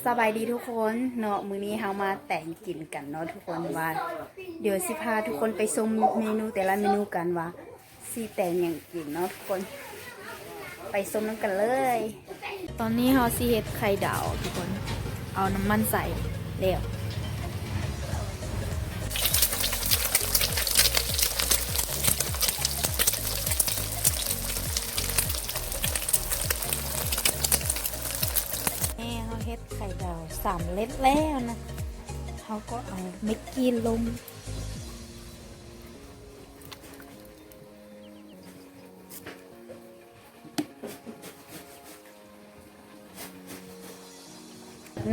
ສະບາຍດີທຸກຄົນເນາະ, ມື້ນີ້ເຮົາມາແຕ່ງກິນກັນເນາະທຸກຄົນ, ວ່າດຽວຊິພາທຸກຄົນໄປຊົມເມນູແຕ່ລະເມນູກັນ ວ່າຊິແຕ່ງຫຍັງກິນເນາະທຸກຄົນ, ໄປຊົມນຳກັນເລີຍ. ຕອນນີ້ເຮົາຊິເຮັດໄຂ່ດາວທຸກຄົນ, ເອົານ້ຳມັນໃສ່ແລ້ວ. ນີ້ເຮົາເຮັດໄຂ່ດາວສຳເລັດແລ້ວນະ, ເຮົາກໍເອົາແມັກກີລົງ.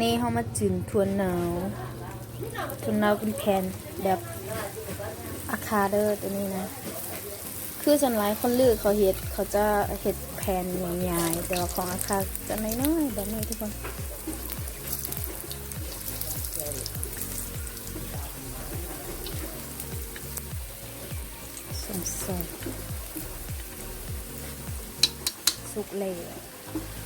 ນີ້ເຮົາມາຈືນຖົ່ວເນົາ, ຖົ່ວເນົາເປັນແຜ່ນແບບອາຄາເດີ ໂຕນີ້ນະ, ຄືສ່ວນຫຼາຍຄົນລືເຂົາເຮັດ ເຂົາຈະເຮັດແຜ່ນໃຫຍ່ໆ ແຕ່ວ່າຂອງອາຄາຈະນ້ອຍໆແບບນີ້ທຸກຄົນ. ສົງໄສສຸກແລ້ວ.